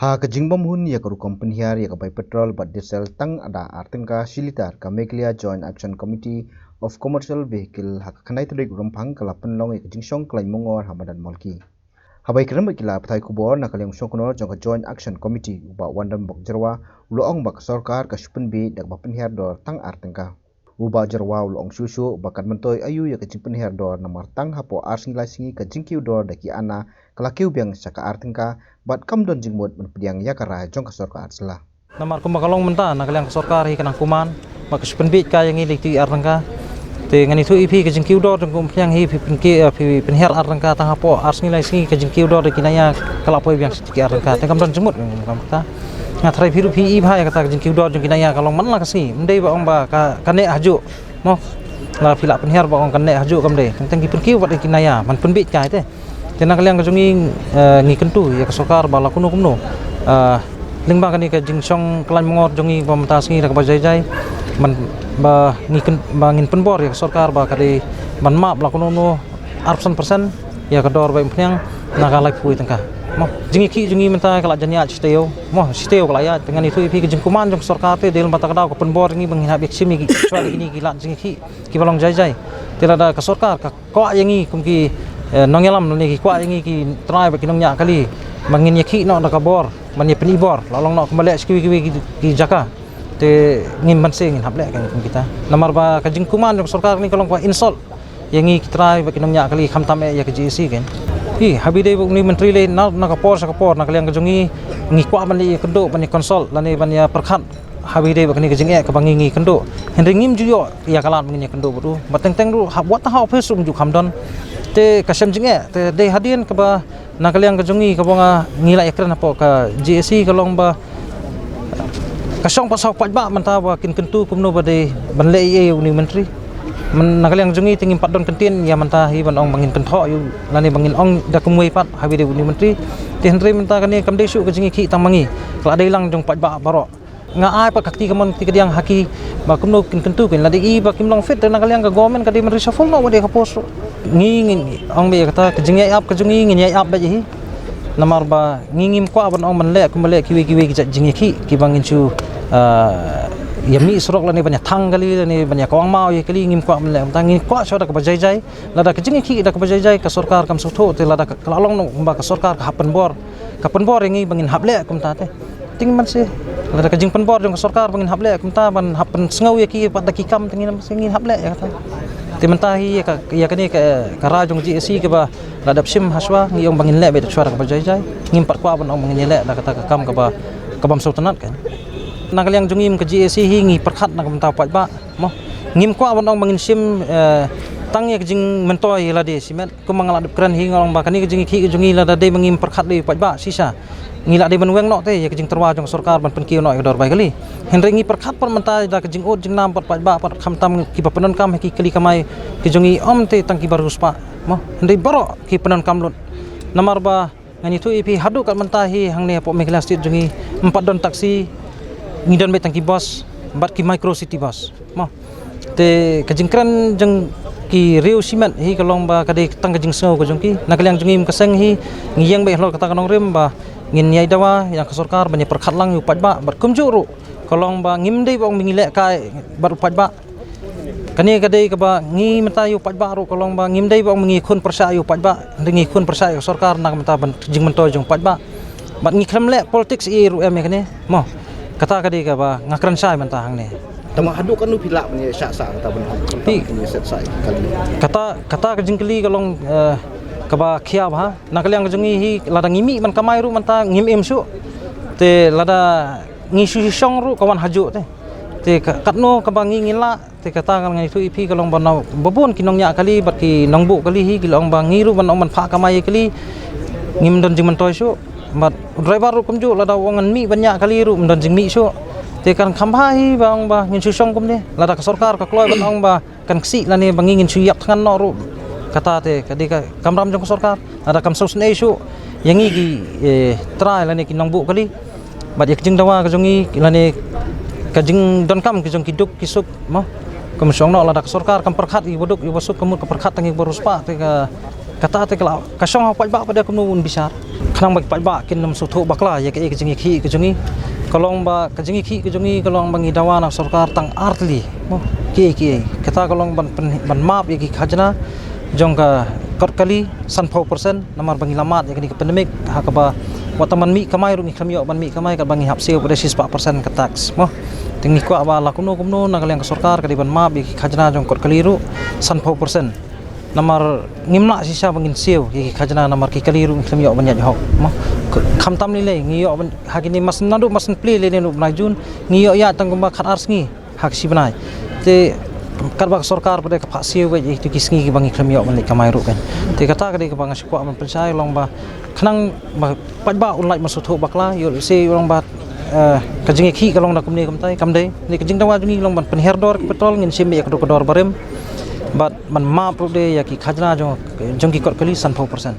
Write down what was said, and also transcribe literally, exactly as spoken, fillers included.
Ha ka jingbymhun ïa ka rukom pynhiar ïa ka bai petrol bad diesel tang da ar tyngka shi litar, ka Meghalaya Joint Action Committee of Commercial Vehicle ha ka khyndai tarik Rymphang ka la pynlong ïa ka jingshong khlaiñ mongor ha madan Mawlai. Haba ïakren bad ki lad pathai khubor na ka liang u shongknor jong ka Joint Action Committee, u Bah Wandon Bok Jyrwa, u la ong ba ka sorkar ka shu pynbiej da kaba pynhiar dor tang ar tyngka. U Bah Jyrwa u la ong shuh shuh ba kan myntoi aïu ïa ka jingpynhiar dor, namar tang hapoh ar sngi lai sngi ka jingkiew dor da ki ana ka la kiew biang sha ka ar tyngka bad kam don jingmut ban pdiang ïa ka rai jong ka sorkar jylla. Namar kumba ka long mynta na ka liang ka sorkar hi ka nang kuman, ba ka shu pynbiej kai ïa ngi da ki ar tyngka. Te ngan ïathuh ïa phi ka jingkiew dor jong ka umphniang hi, phi pynkie, phi pynhiar ar tyngka, tang hapoh ar sngi lai sngi ka jingkiew dor da ki naiïa ka la poi biang sha ki ar tyngka. Te kam don jingmut, kam kata. Nga tharai phi ruh phi i bha ïa kata ka jingkiew dor jong ki naiïa ka long man la ka sngi. Ym dei ba ong ba ka, ka neh hajuh. Mo, la phi la pynhiar ba ong ka neh hajuh, kam dei. Teng teng ki pynkiew bad ki naiïa, man pynbiej kai te. Te na ka liang ka jong ngi, eh, ngi kyntu ïa ka sorkar ba la kumno kumno, eh, lyngba kane ka jingshong khlaiñ mongor jong ngi ba mynta sngi da kaba jai jai, man ba ngi kyn-, ba ngin pynbor ïa ka sorkar ba ka dei ban map la kumno kumno arphew san percent ïa ka dor bai umphniang na ka laiphew tyngka. Mo, jingïakhih jong ngi mynta ka la jan ïaid shi taïew. Mo, shi taïew ka la ïaid, te ngan ïathuh ïa phi ka jingkuman jong ka sorkar te dei lyngba kata ka daw ka pynbor ngi ba ngin hap ïa ka shim ïa ki, shuwa ïa kine ki lad jingïakhih kiba long jai jai. Te lada ka sorkar ka kwah ïa ngi kum ki, eh, nongïalam lane ki kwah ïa ngi ki trai bad ki nongñiah kali ba ngin ïakhih noh da ka bor ban ïa pyni bor, la long noh kumba leh sha kiwei kiwei ki, ki jaka. Te ngim banse ngin hap leh ka kum kita. Namar ba ka jingkuman jong ka sorkar kane ka long kaba insult ïa ngi ki trai bad ki nongñiah kali, khamtam eh ïa ka G A C kan. Hi, haba ïadei bad une u myntri lei na, na ka por sha ka por na ka liang ka jong ngi, ngi kwah ban leit ïakynduh ban ïa consult lane ban ïa pyrkhat haba ïadei bad kane ka jingeh kaba ngi ngi kynduh. Hynrei ngim ju ïoh ïa ka lad ba ngin ïakynduh bad u. Bad teng teng ruh ha, wat ha office ruh ym ju kham don. Te ka shem jingeh, te dei hadien kaba na ka liang ka jong ngi kaba nga ngi la ïakren hapoh ka G A C ka long ba ka shong pat saw paidbah mynta ba kin kyntu kumno ba dei ban leh ei ei une u myntri. Myn-, na ka liang jong ngi te ngim pat don kyntien ïa mynta hi ban ong ba ngin kynthoh ïa u lane ba ngin ong da kumwei pat haba ïadei une u myntri. Te hynrei mynta kane kam dei shuh ka jingïakhih tang ma ngi, ka la dei lang jong paidbah baroh. Nga ai pat ka kti kamon kti kadiang ha ki ba kumno kin kyntu kin, lada i ba kim long fit na ka liang ka government ka dei ban reshuffle noh wat ïa ka post. Ngi, ngi ong ba ïa kata ka jingïaid ap ka jong ngi ngin ïaid ap beit hi. Namar ba ngi ngim kwah ban ong ban leh kumba leh kiwei kiwei ki jait jingïakhih kiba ngin shu, ah, ïa mih surok lane ban ïa thang kali lane ban ïa kawang maw ïa kali, ngim kwah ban leh. Tang ngi kwah shuwa da kaba jai jai. Lada ka jingïakhih da kaba jai jai ka sorkar kam sngewthuh, te lada ka, ka la long noh kumba ka sorkar ka hap pynbor, ka pynbor ïa ngi ba ngin hap leh kumta te. Te ngim banse. Lada ka jingpynbor jong ka sorkar ba ngin hap leh kumta ban hap pynsngew ïa ki pat da ki kam, te ngim banse, ngin hap leh ïa kata. Te mynta hi ïa ka, ïa kane ka, ka rai jong ka G A C kaba la dep shim ha shuwa, ngi ong ba ngin leh beit shuwa da kaba jai jai. Ngim pat kwah ban ong ba ngin ïaleh da kata ka kam kaba, ka bym sngewtynnat kan. Na ka liang jong ngi kum ka G A C hi ngi pyrkhat na ka bynta u paidbah. Mo, ngim kwah ban ong ba ngin shim, eh, tang ïa ka jingmyntoi ïa lade shimet. Kumba nga la dep kren hi nga ong ba kane ka jingïakhih ka jong ngi lada dei ba ngim pyrkhat leh ïa u paidbah shisha, ngi la dei ban weng noh te ïa ka jingtyrwa jong ka sorkar ban pynkiew noh ïa ka dor bai kali. Hynrei ngi pyrkhat pat mynta da ka jingud jingnam bad paidbah pat, khamtam kiba pyndonkam ha ki kali kamai ki jong ngi, ym te tang kiba riewspah. Mo, hynrei baroh ki pyndonkam lut. Namar ba ngan ïathuh ïa phi haduh kat mynta hi hangne hapoh Meghalaya State jong ngi ym pat don taxi, ngi don beit tang ki bus bad ki micro city bus. Mo, te ka jingkren jong ki riew shimet hi ka long ba ka dei tang ka jingsngew ka jong ki. Na ka liang jong ngi kum ka seng hi ngi ïeng beit halor kata ka nongrim ba ngin ïai dawa ïa ka sorkar ban ïa pyrkhat lang ïa u paidbah, bad kumjuh ruh ka long ba ngim dei ba ong ba ngi leh kai bad u paidbah. Kane ka dei kaba ngi mynta ïa u paidbah ruh ka long ba ngim dei ba ong ba ngi khun pyrshah ïa u paidbah, hynrei ngi khun pyrshah ïa ka sorkar na ka bynta ban jingmyntoi jong u paidbah. Bad ngi khlem leh politics ei ei ruh em ïa kane. Mo, kata ka dei kaba nga kren shai mynta hangne. Tangba haduh katno phi lah ban ïa shah sah kata ban hok, phi, ban ïa set sah ïa ka kali? Kata, kata ka jingkylli ka long, eh, kaba khia bha. Na ka liang ka jong ngi hi lada ngi mih ban kamai ruh mynta ngim im shuh. Te lada ngi shu shong ruh ka wan hajuh te. Te ka, katno kaba ngi ngin lah, te kata ka ngan ïathuh ïa phi ka long ba na ba bun ki nongñiah kali bad ki nongbuh kali hi ki la ong ba ngi ruh ban ong ban phah kamai ïa kali ngim don jingmyntoi shuh. Bad u driver ruh kumjuh, lada u ong ngan mih ban ñiah kali ruh ym don jingmih shuh. Te kan kham bha hi ba ong ba ngin shu shong kumne. Lada ka sorkar ka kloi ban ong ba kan ksih lane ba ngi ngin shu ïap thngan noh ruh, kata te ka dei ka kamram jong ka sorkar. Lada kam sngewsynei shuh ïa ngi ki, eh, trai lane ki nongbuh kali bad ïa ka jingdawa ka jong ngi lane ka jingdonkam ka jong ki duk ki suk, mo. Kam shong noh, lada ka sorkar kam pyrkhat ïa ba duk ïa ba suk, ka mut ka pyrkhat tang ïa ba riewspah, te ka, kata te ka la, ka shong ha u paidbah pat de kumno un bishar. Nang ba ki paidbah kin ym sngewthuh bakla ïa kaei ka jingïakhih ka jong ngi. Ka long ba ka jingïakhih ka jong ngi ka long ba ngi dawa na sorkar tang ar tylli. Mo, kiei kiei. Kata ka long ban pyn-, ban map ïa ki khajna jong ka kot kali sanphew percent, namar ba ngi la mad ïa kane ka pandemic, ha kaba wat tang ban mih kamai ruh ngi khlem ïoh ban mih kamai, katba ngi hap siew pat de shispah percent ka tax. Mo, te ngi kwah ba la kumno kumno na ka liang ka sorkar ka dei ban map ïa ki khajna jong kot kali ruh sanphew percent. Namar ngim lah shisha ba ngin siew ïa ki khajna, namar ki kali ruh ngi khlem ïoh ban ïaid hok. Mo, khamtam lei lei ngi ïoh ban, ha kine mas naduh mas plie lei lei naduh bnai Jun, ngi ïoh ïaid tang kumba khat ar sngi ha ka shi bnai. Te katba ka sorkar pat de ka phah siew ka ïa kito ki sngi kiba ngi khlem ïoh ban leit kamai ruh kan. Te kata ka dei kaba nga shu kwah ban pynshai long ba khnang ba paidbah un lait ban sngewthuh bakla, ïoh lehse long ba, eh, ka jingïakhih ka long da kumne kumtai, kam dei. Ne ka jingdawa jong ngi long ban pynhiar dor ka petrol, ngin shim ïa ka dor, ka dor barim. Bad ban map ruh de ïa ki khajna jong, jong ki kot kali sanphew percent.